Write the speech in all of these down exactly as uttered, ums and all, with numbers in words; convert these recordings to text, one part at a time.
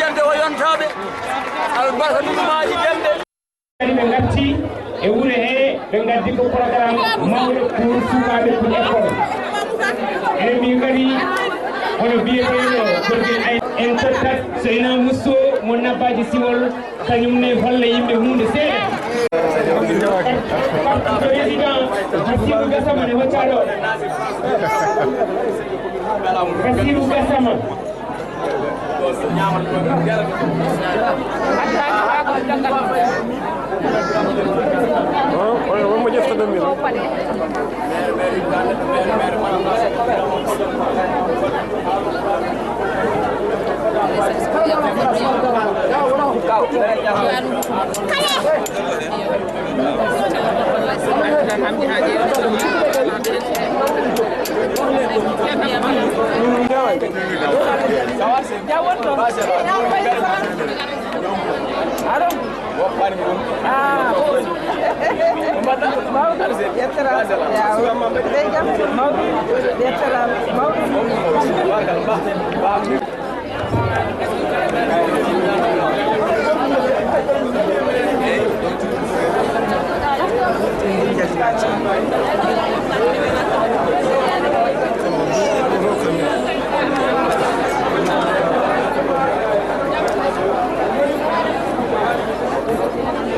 Ante o yontaaɓe albarka ɗumaaji demɓe. Kadi ɓe ngarti e wuro he, ɓe ngaddi ko programme mawɗo pour suukaaɓe pour école. Eɗen mbiyi kadi hono biyeteeɗo Gorgel Ay, en tottat Seyna Musso mo Nabbaaji Siwol, kañum ne holla yimɓe huunde seeɗa. Président Bassirou Gassama ne hocca ɗo. Bassirou Gassama.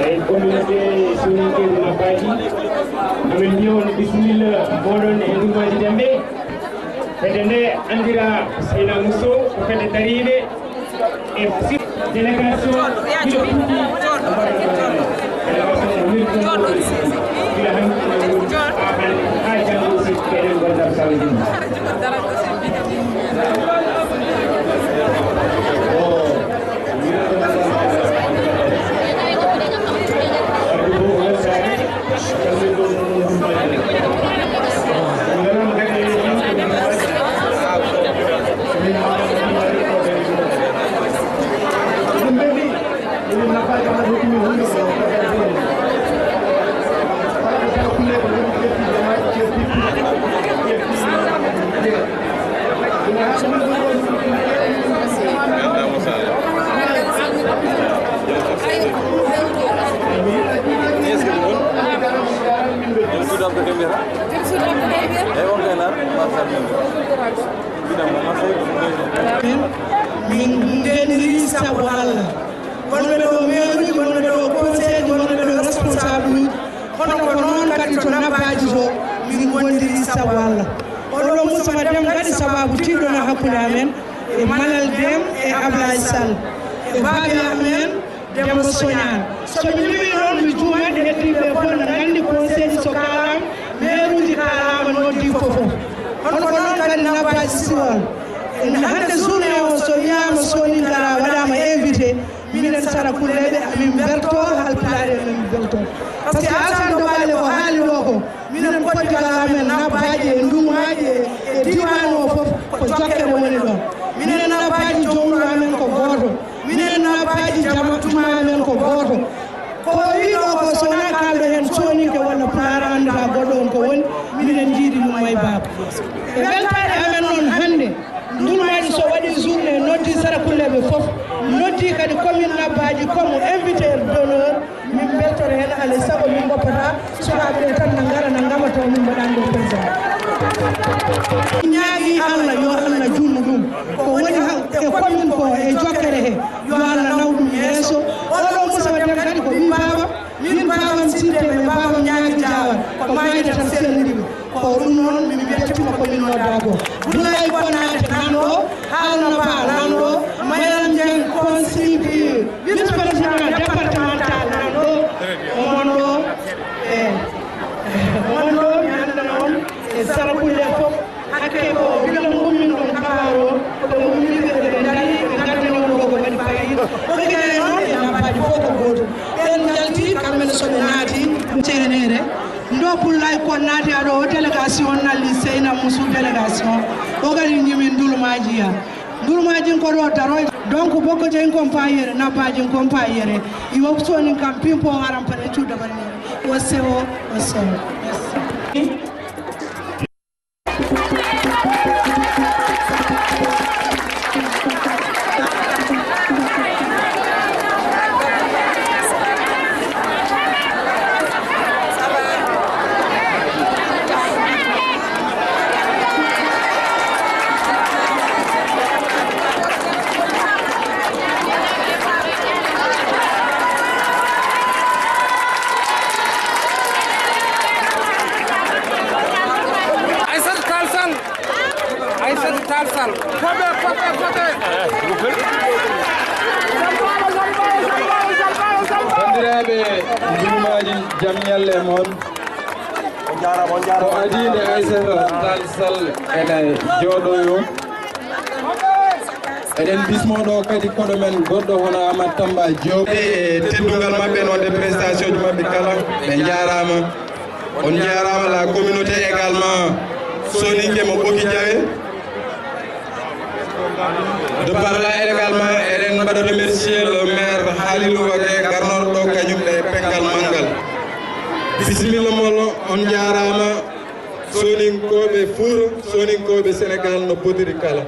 Eyi, communauté soninkeeɓe Nabbaaji, amin mbiya on bisimilla mooɗon e Ndulmaaji Demɓe. Fedde nde anndira Seyna Musso ko fedde dariinde e délégation gila puɗɗi. Délégation o welcome gila hanki haa hannde haa janngo aussi eɗen ngonda kawri. Min ndendiri sabu Allah. Wonɓe ɗo maire uji, wonɓe ɗo conseil ji, wonɓe ɗo responsable uji. Kono ko noon kadi to Nabbaaji to, min ngondiri sabu Allah. Oɗo Moustapha Deme kadi sababu tiiɗo na hakkunde amen e Malal Deme e Ablaye Sall e baabi amen Demba Soñaan. So mi limii noon, mi juumat, heddiiɓe fof na nganndi conseil so kaalaama, maire uji kaalaama, noddi fof fof. Kono ko noon kadi Nabbaaji Siwol. Hannde journée o so wiyaama Soninke waɗaama invité, minen Sarakulleeɓe, min mbeltoo, Haalpulaar en min mbeltoo. Par ce que Alassane Dobalé ko haali ɗo ko, minen Koddigal amen Nabbaaji e Ndulmaaji e, e diiwaan o fof ko jokkere woni ɗo. Minen Nabbaaji joom wuro amen ko gooto. Minen Nabbaaji jama, juma amen ko gooto. Ko o wii ɗo ko so wonaa kaalɗo heen Soninke walla Pulaar anndaa goɗɗo on ko woni, minen njiidi ɗum e baaba. E weltaare amen noon hannde, Ndulmaaji so waɗii journée, noddi Sarakulleeɓe fof, noddi kadi commune Nabbaaji comme invité d'honneur, min mbeltoto heen, alaa e sago min ngoppataa sukaaɓe ɓe tan na ngara, na ngama taw min mbaɗaani ɗo président. Ñaagi Allah, yo Allah juutnu ɗum. Ko woni ha-, e commune ko e jokkere he, yo Allah naw ɗum yeeso. Oɗo Moussa Wadde kadi ko ɓii baaba, min baabam Sidde, e baabam Ñaagi Jaawal, ko maayde tan serndiiɓe. Ko ɗum noon min mbiyattiima ko min noddaa ko Boulaye Konaté nan ɗo, Haruna Ba nan ɗo, Mayram Dieng conseiller vice-président départemental nan ɗo, mon ɗo, e mon ɗo mi annda on e Sarakulle fof, hakke ko gila ngummin ɗon kaaro, ɓe ngummiɓe ɓe dari ɓe ngaddi on ɗo ko waɗi fayida. Ko gila e noon e nabbaaji fof ko gootum. Ɓen njalti kamɓe ne so ɓe naati. Ceereere. Ndo Boulaye Konaté aɗo o délégation nalli Seyna Moussou délégation. O gari ñimin Ndulmaaji ya. Ndulmaaji ko ɗo daroy. Donc bokko jeng compayere, nabbaaji compayere. Iwo soni kam pimpo waram pare cuuda barnere. O sewo, o sewo. Merci. Sall. Fote, fote, fote. Banndiraaɓe, njuumaaji, jam ñalle e mon. Ko adii nde Aissata Tall Sall ene jooɗoyo. Eɗen bismoo ɗo kadi koɗo men goɗɗo hono Amat Tamba Diop. E teddungal maɓɓe, noon de prestation ji maɓɓe kala, ɓe njaaraama. On njaaraama la communauté également, Soninke mo Ɓoki Jawe. De par là également, eɗen mbaɗa remercier le maire Halilou Wagué, garnorɗo kañum e pengal manngal. Bisimilla mon, on njaaraama, Soninkooɓe Fuuta, Soninkooɓe Sénégal no potiri kala.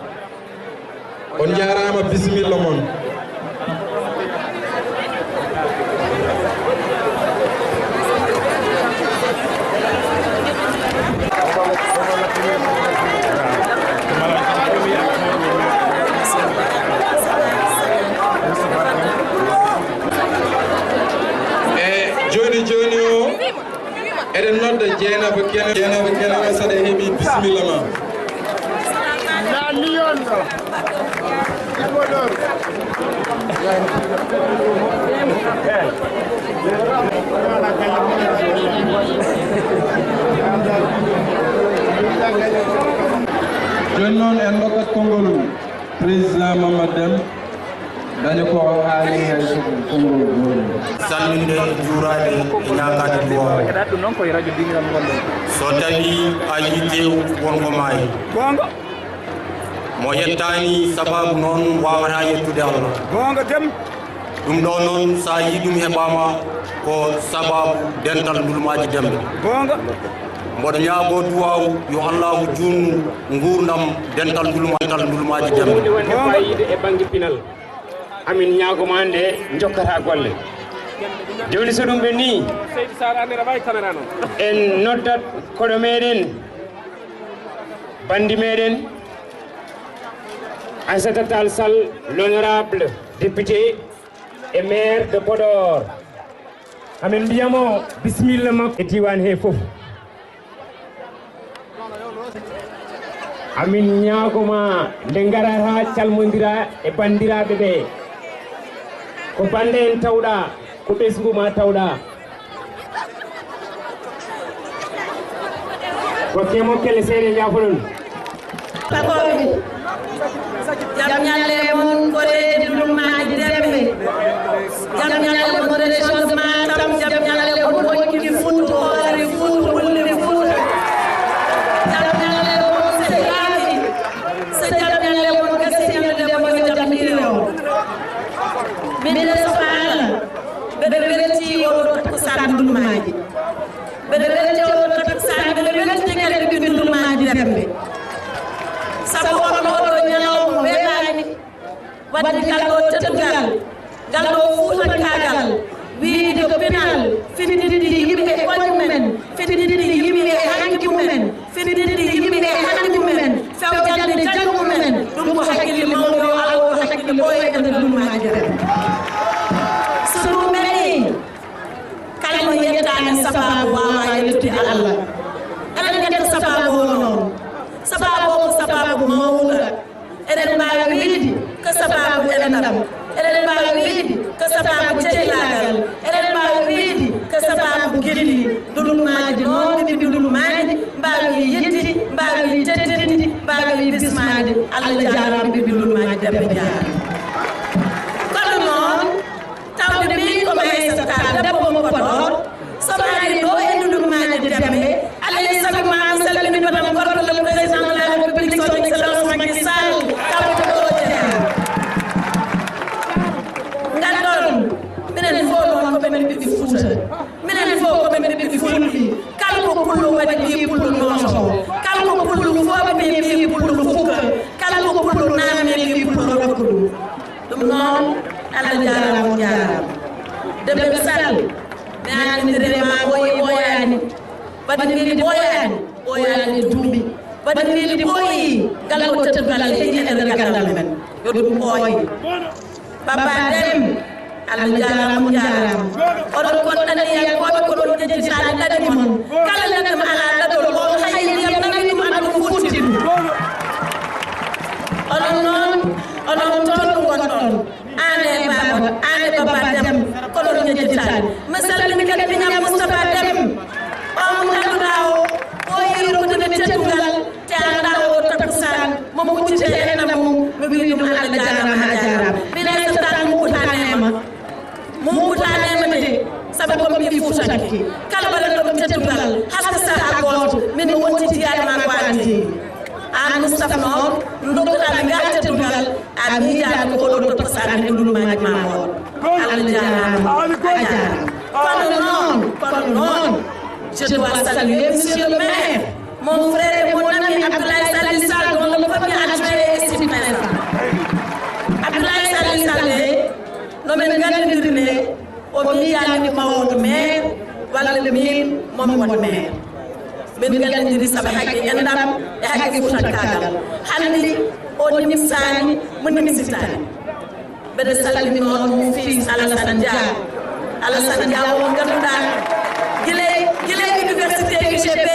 On njaaraama, bisimilla mon. E jooni jooni o, eɗen nodda Jeynaba Kene, Jeynaba Kene, saɗa heɓi, bisimilla ma. Jooni noon, en ndokkat konngol président Mamadou Deme. Daña ko haali hay so ko konngol gootol. Salminde, juuraade e ñaagaade duwaaw. Keɗaɗo ɗum noon ko e radio Dingiral ngonɗen. So tawii a yii teew, won ko maayi. Goonga. Mo yettaani sabaabu noon waawataa yettude Allah. Goonga dem. Ɗum ɗo noon, so a yii ɗum heɓaama, ko sabaabu dental ndulmaaji Dembe. Goonga. Mboɗo ñaagoo duwaaw yo Allaahu juutnu nguurndam dental ndulma-, dental ndulmaaji Dembe. Woni wonde faayiida e bannge pinal. Amin ñaagomaa nde njokkataa golle. Jooni so ɗum ɓennii, en noddat koɗo meɗen, banndi meɗen, Aissata Tall Sall, l'honorable député et maire de Podor. Amin mbiya mo bisimilla makko e diiwaan he fof. Amin ñaago ma nde ngarata calmondira e banndiraaɓe ɓe. Ko bannde en tawɗa, ko ɓesngu ma tawɗa. Ko kemo kele seeɗa, njaafoɗon. Pagooɓe, jam ñalle e mon, koreeji Ndulmaaji Dembe. Jam ñalle mon, région de Matam. Jam ñalle mon, Ɓokki Fuuta, Hoore Fuuta, Wulde Fuuta. Jam ñalle mon, sehilaaji. So jam ñalle mon gasi, ñande mo yo jam hiire on. Min de, so Allah, mbeɗa weltii oɗo takkusaan Ndulmaaji. Mbeɗa welti oɗo takkusaan, mbeɗa welti kadi ɓiɓɓe Ndulmaaji Dembe. Sabu on oɗo ñalawma weeɓaani, waɗde ngal ɗo teddungal, ngal ɗo fuutankaagal, wiide ko pinal findinɗi yimɓe e koye mumen, findinɗi yimɓe e hanki mumen, findinɗi yimɓe e hanki mumen, fewjande janngo mumen. Ɗum ko hakkille mawɗo, yo Allah waɗ hakkille ɓooya e nder Ndulmaaji Dembe. So ɗum ɓennii, kala mo yettaani sabaabu waawaa yettude Allah. Eɗen ngetta sabaabu o noon. Sabaabu o ko sabaabu mawɗo. Eɗen mbaawi wiide ko sabaabu enɗam. Eɗen mbaawi wiide ko sabaabu cehilaagal. Eɗen mbaawi wiide ko sabaabu gilli. Ndulmaaji mawɗi, ɓiɓɓe Ndulmaaji, mbaawi yiɗde, mbaawi teddinde, mbaawi bismaade. Allah jaaraama, ɓiɓɓe Ndulmaaji, Dembe jaaraama. Kono noon, tawde min ko Aissata Tall, debbo mo Podor, so mi arii ɗo e Ndulmaaji Dembe, alaa e sago ma mi salmina tan gorko le président de la République, son excellence Macky Sall, kanko ɗo jeyaa. Nganndon, minen fof noon ko men ɓiɓɓe Fuuta. Minen fof ko men ɓiɓɓe Fulɓe. Kala ko pullo waɗi, ɓii pullo nooto. Kala ko pullo fooɓi, ɓii pullo fukka. Kala ko pullo naamni, ɓii pullo rokka ɗum. Ɗum noon, Allah jaaraama, on njaaraama. Dembe Sall, mi anndindire ma, ɓooyi ɓooyaani. Waɗi mbiɗi ɓooyaani, ɓooyaani duuɓi. Waɗi mbiɗi ɓooyi, ngal ko teddungal heƴi e nder ganndal men. Yo ɗum ɓooy. Baba Dem, Allah jaaraama, on njaaraama. Oɗon kon ɗaɗiyankooɓe, ko ɗon jejjitaani ɗaɗi mon. Kala neɗɗo mo alaa ɗaɗol, on hay ndiyam nani ɗum, andu ko futti ɗum. te enɗam mum, mi wiyi ɗum Allah jaaraama, a jaaraama. Min Aysata Taal Munkutaneema. Munkutaneema de, sabu ko mi ɓii Fuutanke. Kala waɗanɗo mi teddungal, haske sahaa gooto, min mi wontiti yaade ma ko an jeyi. Aan Mustapha noon, ndokkata mi ngal teddungal, a miijaani ko oɗo to pasaani e ndulumaaji ma oɗo. Allah jaaraama, a jaaraama. Kono noon, kono noon, je dois saluer monsieur le maire, mon frère et mon ami Abdoulaye Sall Sall, dont le premier adjoint est ici présent. Abdoulaye Sall Sall de, no min nganndindiri ne, o miijaani ko mawɗo maire, walla min momi won maire. Min nganndindiri sabu haqqe enɗam e haqqe fuutankaagal. Hannde o nimsaani, mo nimsitaani. Mbeɗa salmina noon mon fils Alassane Dia. Alassane Dia o ngannduɗaa gila, gila université U G B,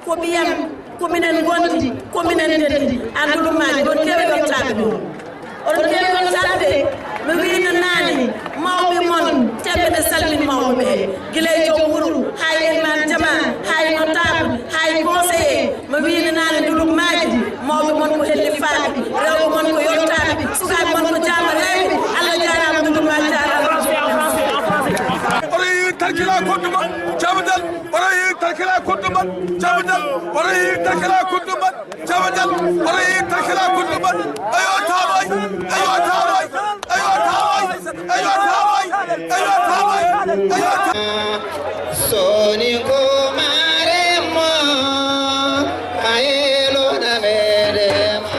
ko ɓiyam, ko minen ngondi, ko minen ndenndi. Aan ndulumaaji, ɗon keewi yottaaɓe ɗum. Oɗon keewi yottaaɓe. Mi wiino naane, mawɓe mon, teɓɓe salmin mawɓe ɓe. Gila e joom wuro, haa e elmaan jamaa, haa e notable, haa e conseiller. Mi wiino naane ndulumaaji, mawɓe mon ko hellifaaɓe, rewɓe mon ko yottaaɓe, sukaaɓe mon ko jaamareeɓe. Allah jaaraama, ndulumaaji jaaraama. Oɗo yi tarkila kodduma, jabadal. Oɗo yi tarkila kodduma, jabadal. Oɗo yi tarkila kodduma, jabadal. Oɗo yi tarkila kodduma. Ayo taway, ayo taway, ayo taway, ayo taway, ayo taway, ayo taway. Soni ko maremo, ayelo na medema.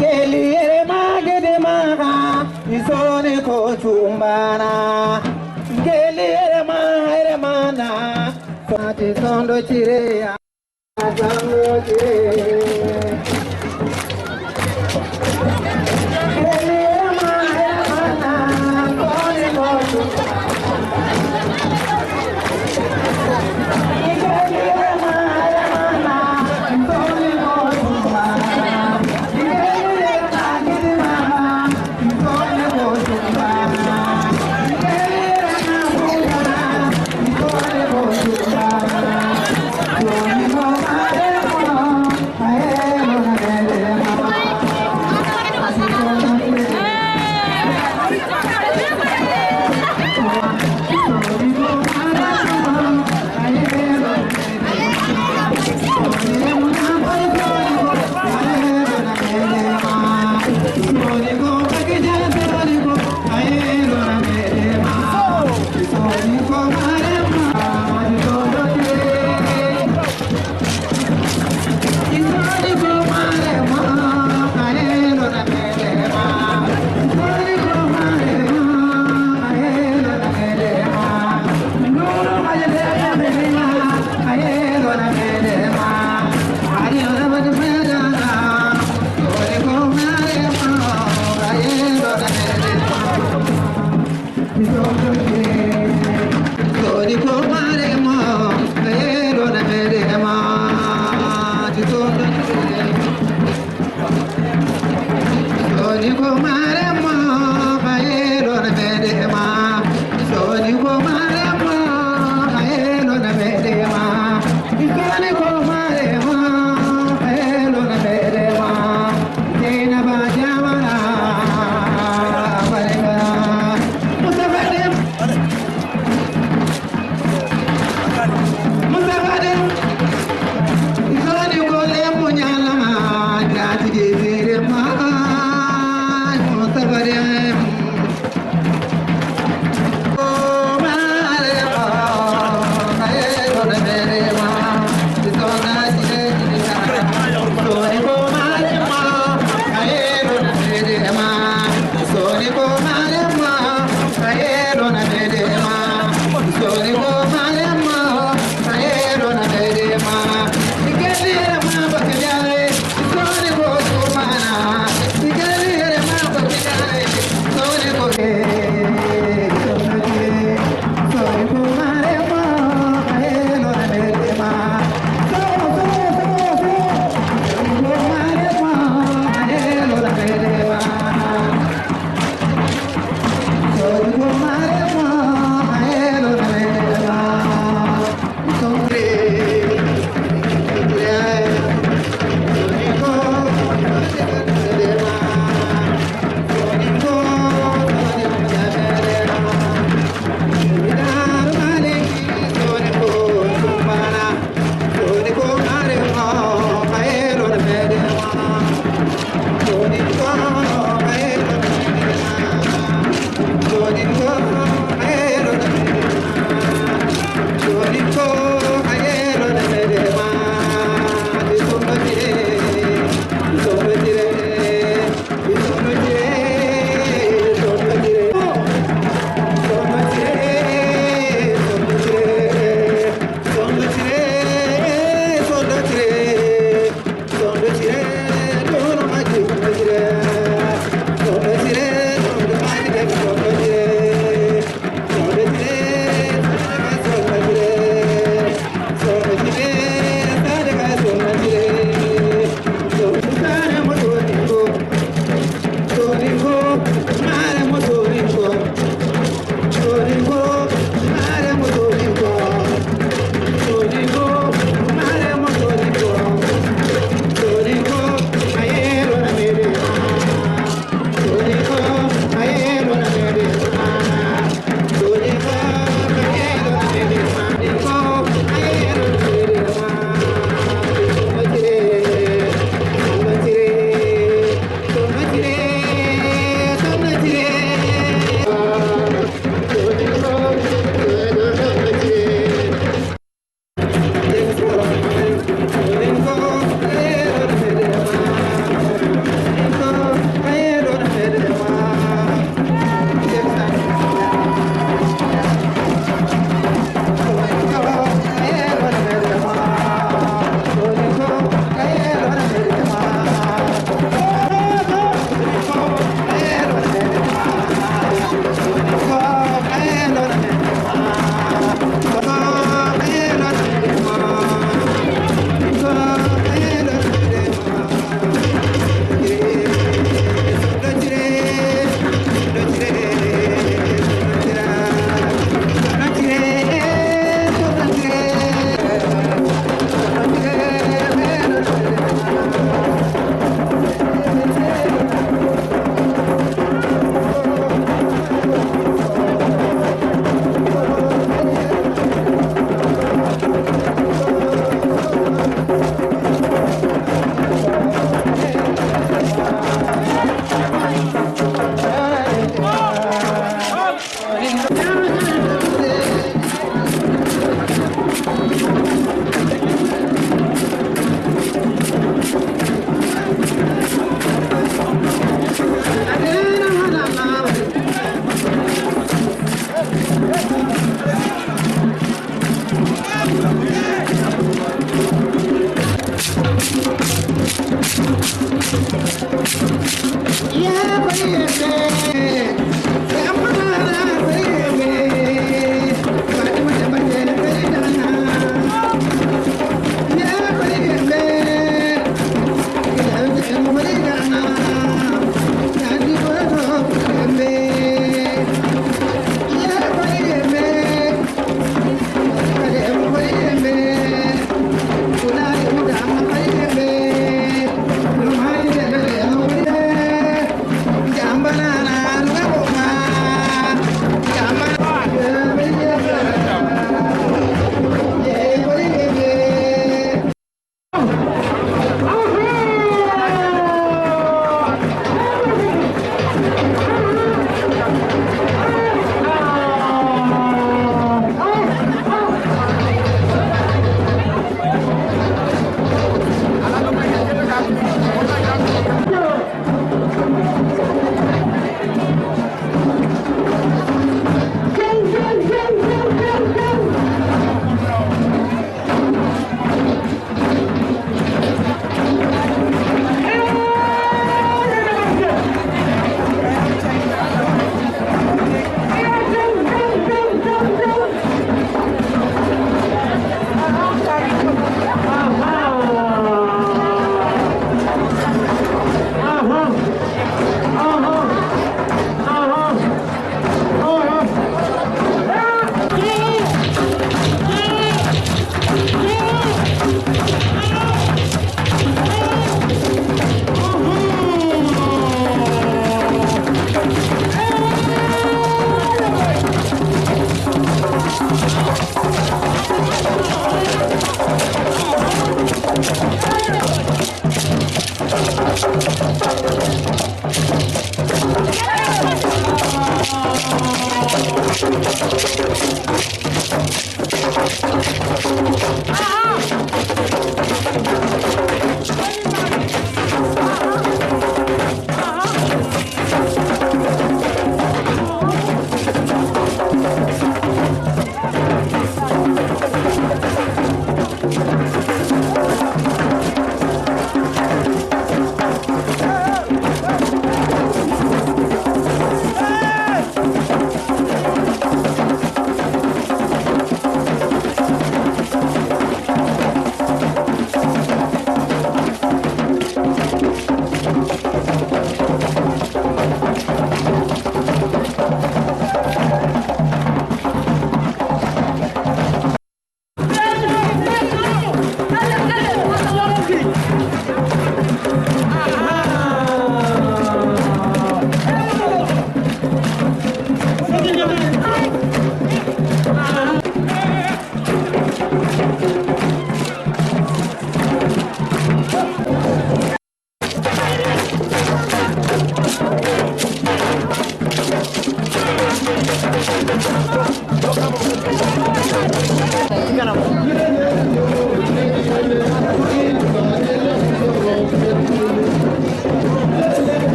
Geliyere ma gede ma ha isone ko cumbana. Geliyere ma ere mana. Sati sondo cireya. Sondo cireya.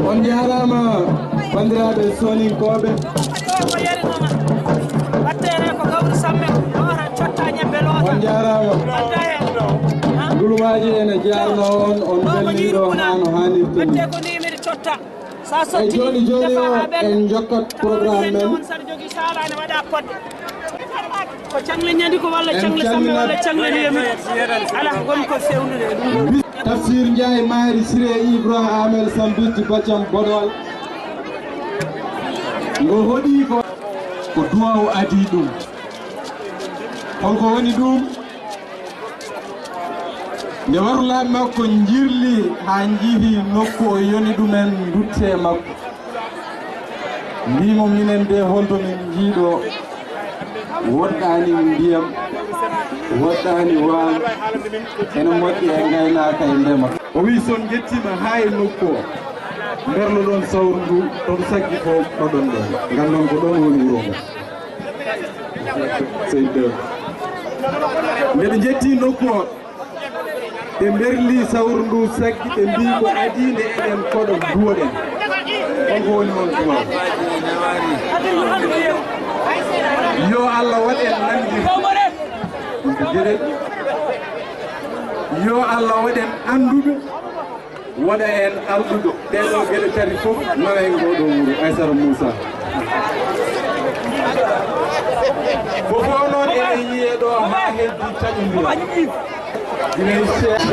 On njaaraama, banndiraaɓe Sooninkooɓe. Ko yerinoma. Watteere ko gawri samme, loota, cotta ñebbe, loota. On njaaraama. Wadda heen. Ha? Gulumaaji ene jaarno on, on mbelniiɗo haa no haanirta ni. Watte ko nimiri cotta. Sa sotti, jooni, jooni o, en njokkat programme men. On saɗa jogii saalaani, waɗa podde. Ko caŋle ñandi ko walla caŋle sambe walla caŋle liyami. Ala ko gonmi ko fewnude e ɗum. Tafsir Ndiaye Mari Siré Ibra Amel Sambiti Bacam Bodol. Ngo hoɗi ko, ko duwaw adi ɗum. Holko woni ɗum? Nde warulaaɓe makko njirli haa njihi nokku o yoni ɗumen, ndutte e makko. Mbii mo, minen de, holto min njiiɗo? Woɗɗaani ndiyam, woɗɗaani waalo, ene moƴƴi e ngaynaaka e ndema. O wii, so on njettiima haa e nokku o, mberlo ɗon sawru ndu, toon saggi ko ɗoɗon ɗon. Nganndon ko ɗoon woni wuro ngo. Seydi Deme. Nde ɓe njetti nokku o, ɓe mberli sawru ndu saggi, ɓe mbii ko adii nde eɗen koɗo duwoɗen. Holko woni on duwaw? Yo Allah waɗ en nanndir. Geɗe. Yo Allah waɗ en annduɓe. Waɗa en arɗuɗo ɗee ɗoo geɗe tati fof nawa e ngoo ɗoo wuro, Aysara Muusa. Ko fof noon eɗen yiyee ɗoo haa heddi taƴondiral. Gila e Cheikh.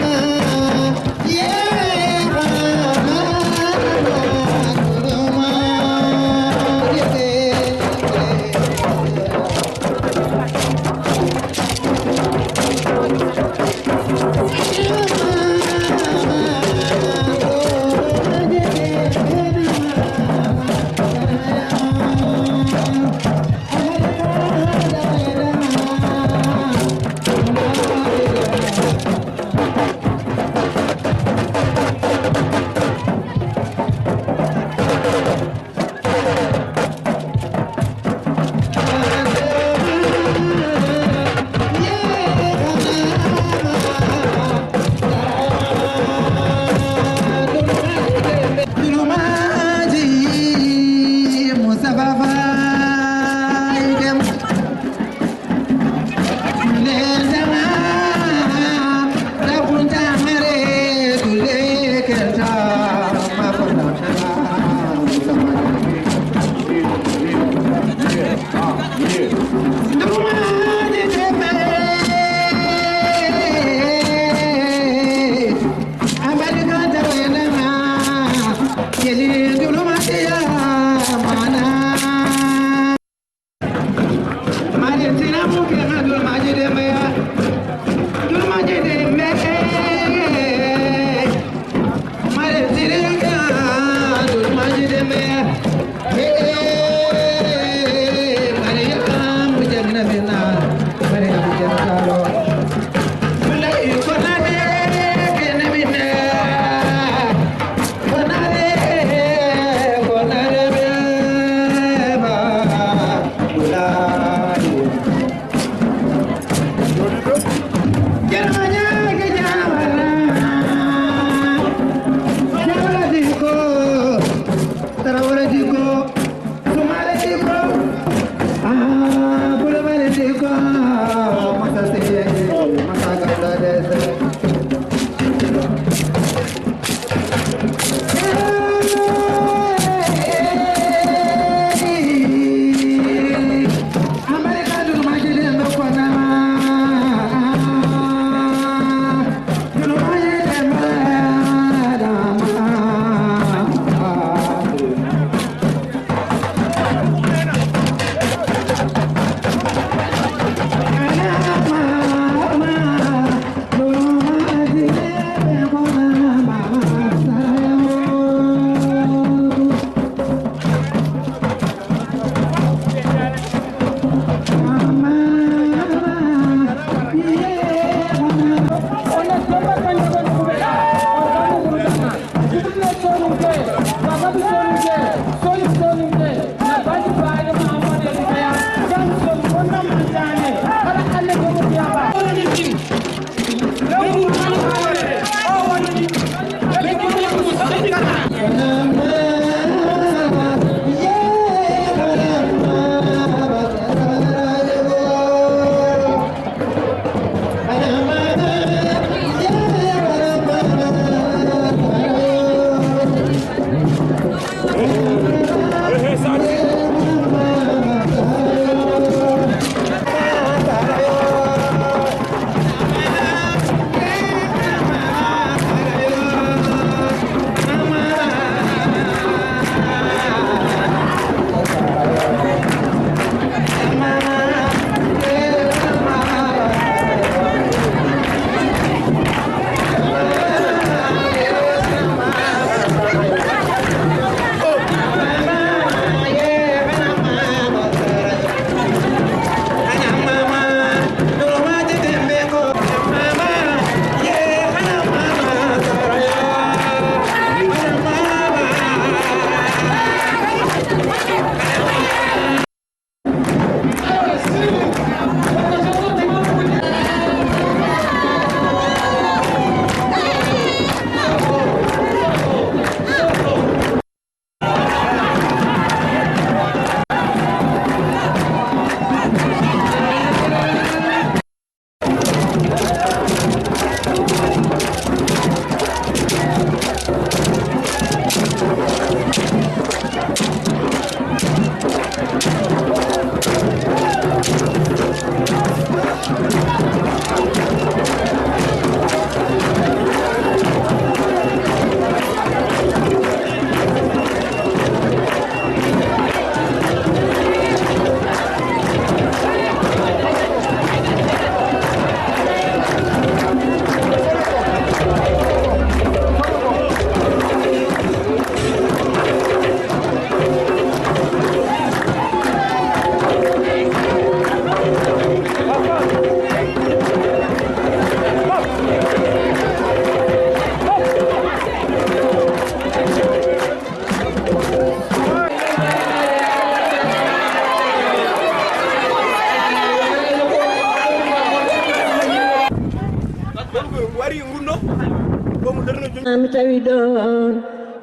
Mi tawi ɗon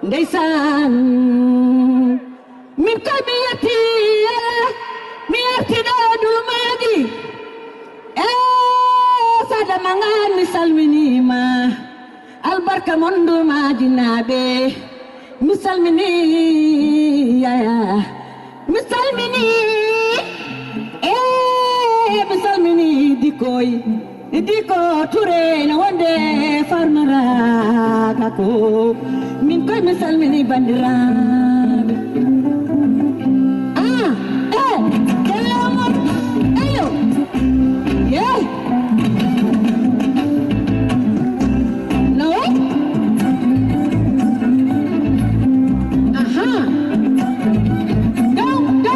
ndeysaan. Min kay mi yetti Allah, mi arti ɗo duumaaji. E saada ma ngaan mi salminiima. Albarka mon duumaaji naaɓe. Mi salmini yaya. Mi salmini. E mi salmini dikoy. Diko Touré no wonde farmaraga ko min koy mi salmini bandiraɓe. Ah, eh, jalamu. Eyo. Yeah. No. Aha. Go, go.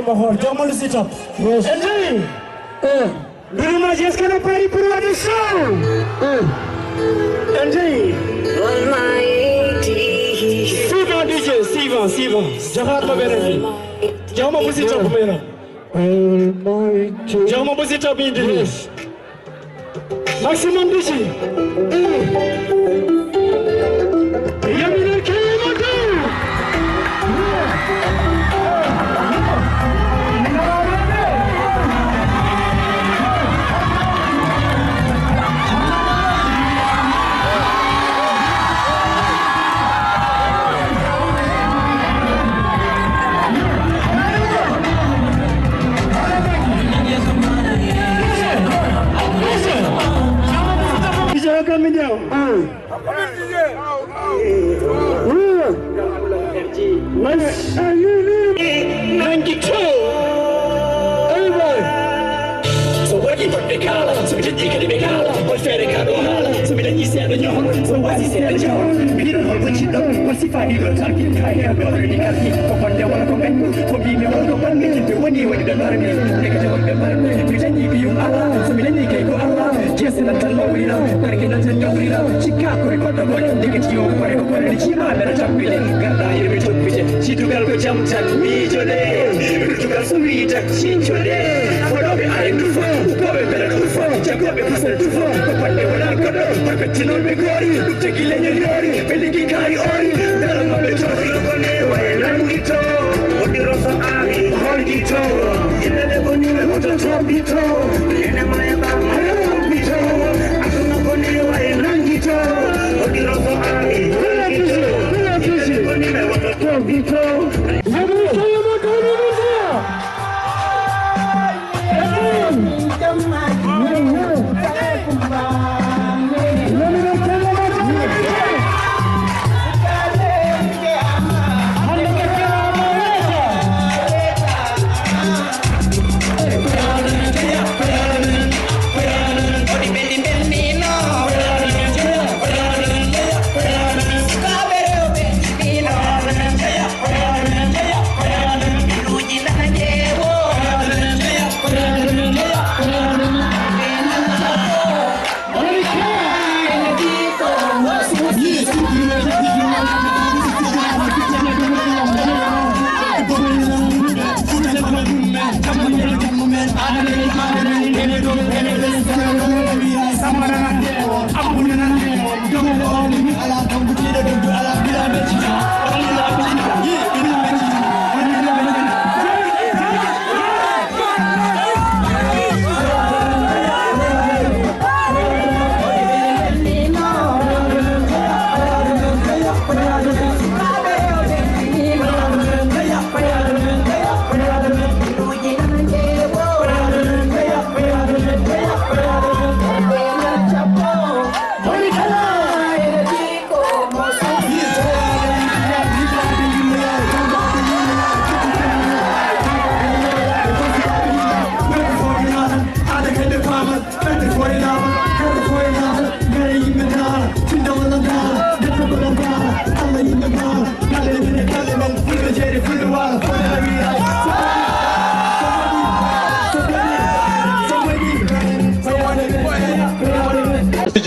Mo xool, jox ma lu si topp. Yes. Enjoy. Eh. Bruno Mars, est-ce que on est parti pour le show? Eh. Enjoy. Suivant D J, suivant, suivant. Joxaat ma beneen bi. Jox ma bu si topp, mais non. Almighty. Jox ma bu si topp, D J. Yes. Maximum D J. Yamina Kaymoto. Ijara kan mi jaw. Ah. Nangi to. Hey boy. So waɗi baɗɓe kaala, so mi dañi kadi ɓe kaala, hol feere ka ɗo haala, so mi dañi seeɗa ñohon, so wasi seeɗa ñohon, mi yiɗa hol ko jiɗɗon, hol sifaaɗi ɗo tarki, hay heewɓe already kalki, ko bande wala ko ɓenni, ko mbimi wala ko ɓanni, yimɓe woni waɗi ɓe mbarmi, ndekete wonɓe mbarmi, mi dañi ɓiyum Allah, so mi dañi kay ko Allah, jeesenan tan mawrina, barke nan tan ñawrina, cikka koye goɗɗo goɗɗo, ndekete yo kore o kore, ciima ɓeɗa tampile, garɗa yeɓe toppite, cidugal ko jam tan, miijoɗe, ruttugal so wiita, cincode, foɗoɓe are tufa, ukoɓe bela tufa, jagoɓe kusel tufa, ko baɗɗe wala goɗɗo, ko bettinolɓe goori, ɗum tagi leñol yoori, ɓe liggi kaari oori, bela maɓɓe tori, ko newa e nangi to, woni roso ari, holgi to, yimɓe ɓe boni ɓe hoto toɓi to, ene maya ɓa, maya toɓi to, aduna ko newa e nangi to, woni roso ari, holgi to, yimɓe ɓe boni ɓe hoto toɓi to.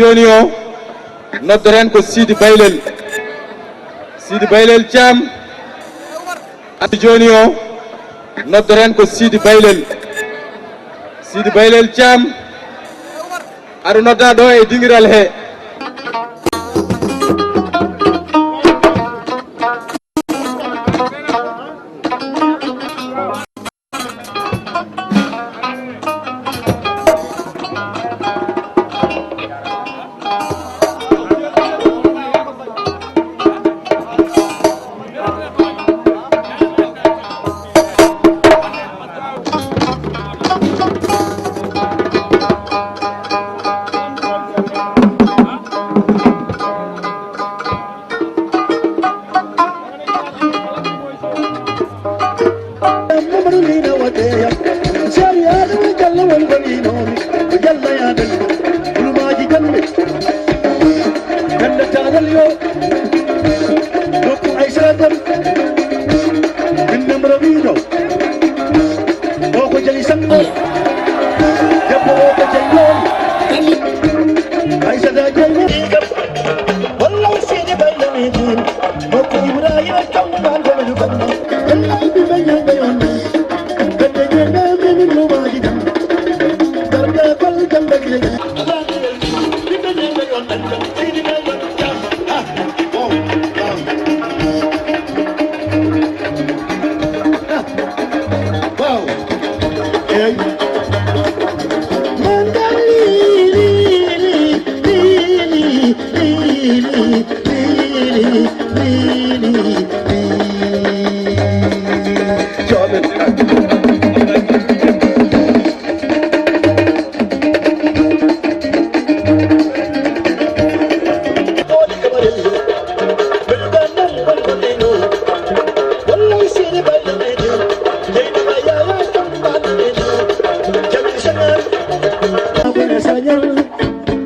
Jooni o, noddoren ko Sidi Baylel. Sidi Baylel Thiam. Jooni o, noddoren ko Sidi Baylel. Sidi Baylel Thiam, aɗa nodda ɗo e dingiral he.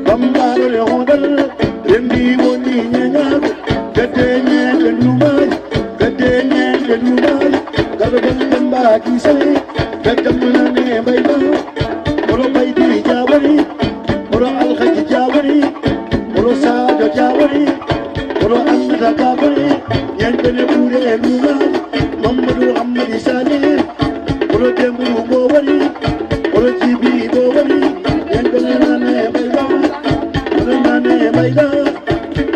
Bambaɗo e hoɗal, rendi woni ñeñaaɗo, gadde ñeeñe lumaali, gadde ñeeñe lumaali, gaɗo ɗon ɗon mbaaki sey, gaddam nane mbayma, oɗo mbaydi jaawani, oɗo alhaji jaawani, oɗo saajo jaawani, oɗo annata kaafani, ñeeñɓe ne ɓuure e lumaali, Mamadou Hammadi Sane, oɗo dembu mo woni, oɗo jibi mo woni, yen ɓe nane mbayla, oɗo nane mbayla,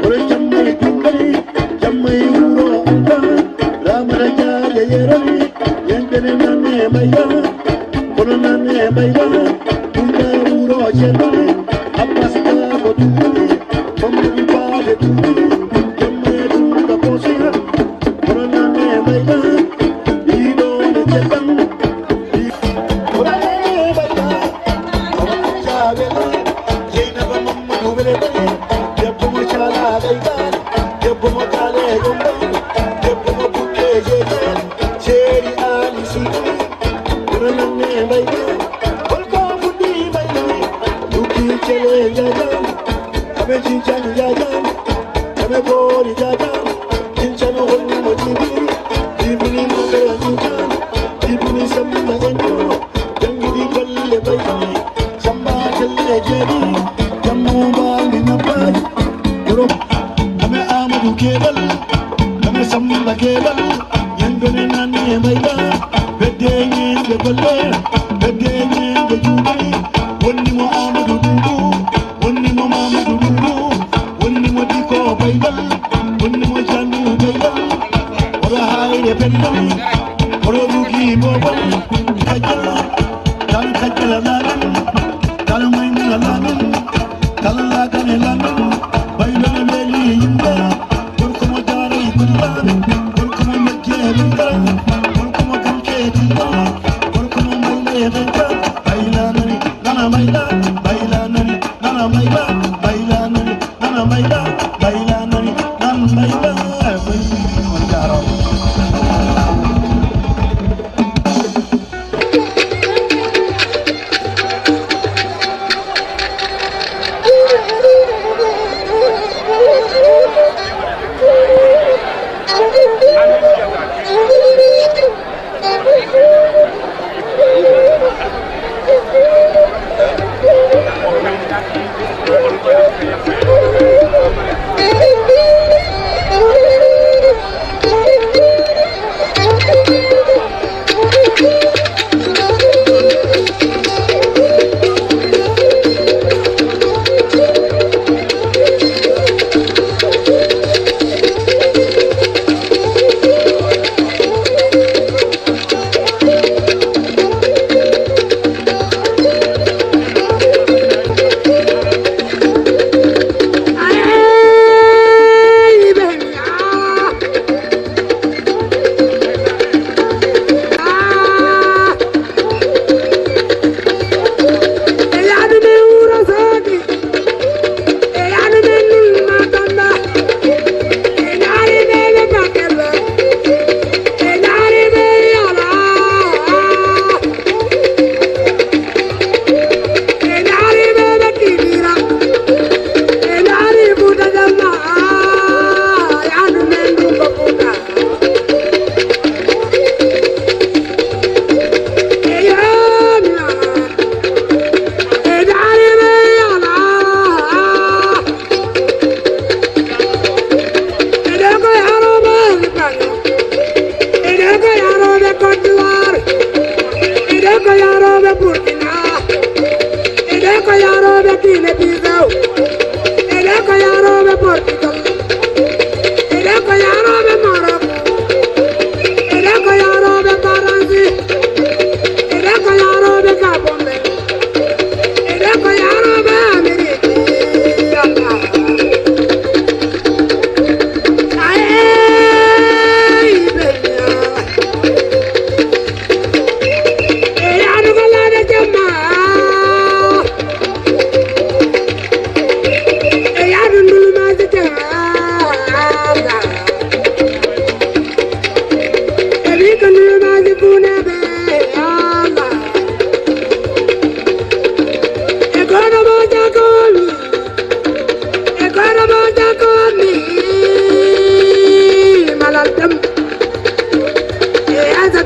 oɗo jamma e dumbari, jamma e wuro alba, ramata jaaje yerori, yen ɓe nane mbayla, oɗo nane mbayla, dumba wuro cerbari, Abbas ka ko dumbari, Mamadou Bade dumbari, jamma e dumba kosiya, oɗo nane mbayla, Abe jinjani jajan, abe bori jajan, jinjani honni mo jibiri, jibiri mo kaya jinjan, jibiri samma enyo, jangiri balle bayi, samba telle jeri, jammu bali na bayi, yoro, abe Amadou Kebal, abe Samba Kebal, yangene nani e mbayda, bedde nyende balle, bedde nyende jubali, wonni mo Amadou Dudu, wonni mo Mamadou Dudu, wonni mo Diko Baydal, wonni mo Jandu Baydal, oɗo hayre Pendal, oɗo rugi Bobal, Kajal, Kal Kajal Lamin, Kal Maymuna Lamin, Kal Lakane Lamin, Baydal Weli Yimba, gorko mo Daara Gudbane, gorko mo Mekke Mingal, gorko mo Ganke Tingal, gorko mo Mayde Baydal, Baylanani, Nana Mayda, Baylanani, Nana Mayda, Baylanani, Nana Mayda, Baylanani, Nana Mayda, on jaaraama.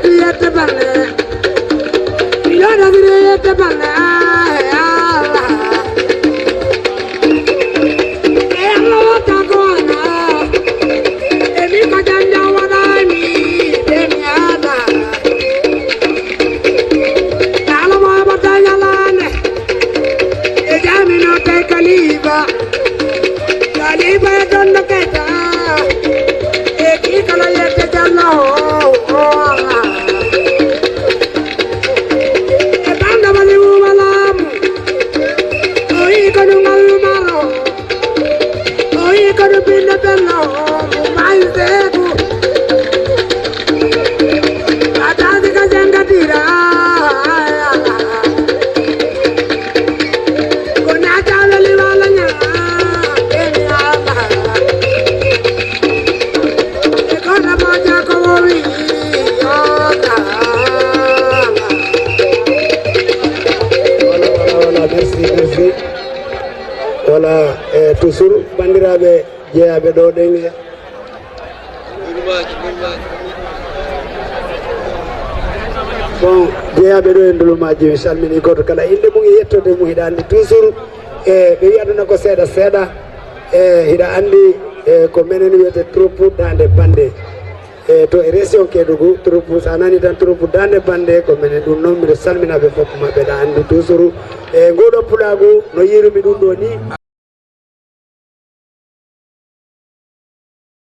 Yette balle. Yo dagire yette balle. Ah, ya Allah. E Allah wata ko ana. E mi ko janja wada mi. E mi ada. Ala mo abata yalane. E jami no te kaliba. Kaliba e dondo keta. E ki kala yette jallo. E banda mali umalamu. O iko nungalu maro. O iko nubinda bello. Mai zebu. Atadi ka janga dira. Ko naata weli wala nya. Eni ala. E ko na moja ko wowi. Voilà, voilà, voilà, merci, merci. Voilà, e toujours banndiraaɓe jeyaaɓe ɗo ɗen e. Bon, jeyaaɓe ɗo e Ndulumaaji, mi salmini gooto kala innde mum e yettoode mum. Hiɗa anndi toujours, e, ɓe wiyatno ko seeɗa seeɗa, e, hiɗa anndi, e, ko menen wiyete troupe Daande Bannde. E, to e région Kédougou, troupe, so a nani tan troupe Daande Bannde, ko menen ɗum noon, miɗo salmina ɓe fof maɓɓe, ɗa anndi toujours. E, nguɗo pulaagu, no yiirumi ɗum ɗo ni.